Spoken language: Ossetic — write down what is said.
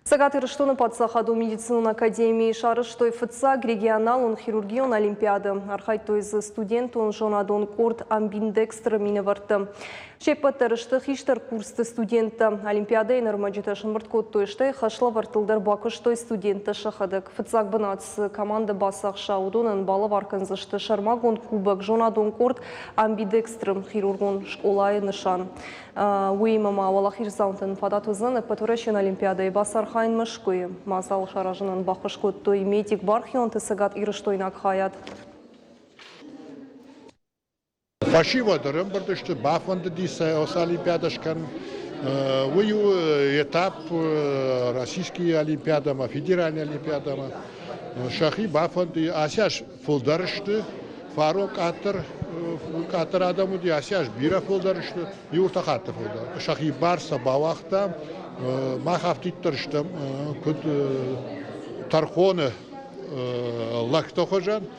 Цӕгат Ирыстоны паддзахадон медицинон академийы сарӕзтой фыццаг регионалон хирургион олимпиадӕ. Архайдтой дзы студентон зонадон къорд Амбиндекстры минӕвӕрттӕ. Се ппӕт дӕр сты хистӕр курсты студенттӕ. Олимпиадӕйы ӕрмӕджытӕ сӕмбырд кодтой, стӕй хӕслӕвӕрдтыл дӕр бакуыстой студенттӕ сӕхӕдӕг. Фыццаг бынат цы командӕ бацахса, уыдонӕн балӕвар кӕндзысты сӕрмагонд кубок зонадон къорд Амбидекстры хирургон скъолайы нысан. Уыимӕ ма уӕлахиздзаутӕн фадат уыдзӕн Ӕппӕтуӕрӕсеон олимпиадӕйы бацархайын Мӕскуыйы. Мадзал саразынӕн баххуыс кодтой медик-бархионты цӕгатирыстойнаг хайад. Фӕсивӕд ӕрӕмбырд сты, бафӕндыди сӕ олимпиадӕ скӕнын. Уый у этап Российский олимпиадӕмӕ, федеральный олимпиадӕмӕ. Сӕхи бафӕнды, ацы аз фылдӕр сты, фарон къаддӕр, къаддӕр адӕм уыди, ацы аз бирӕ фылдӕр сты, иу ӕртӕ хатты фылдӕр. Сӕхи бар сӕ бауагътам, мах афтиддӕр стӕм, куыд тӕрхоны лӕгты хуызӕн.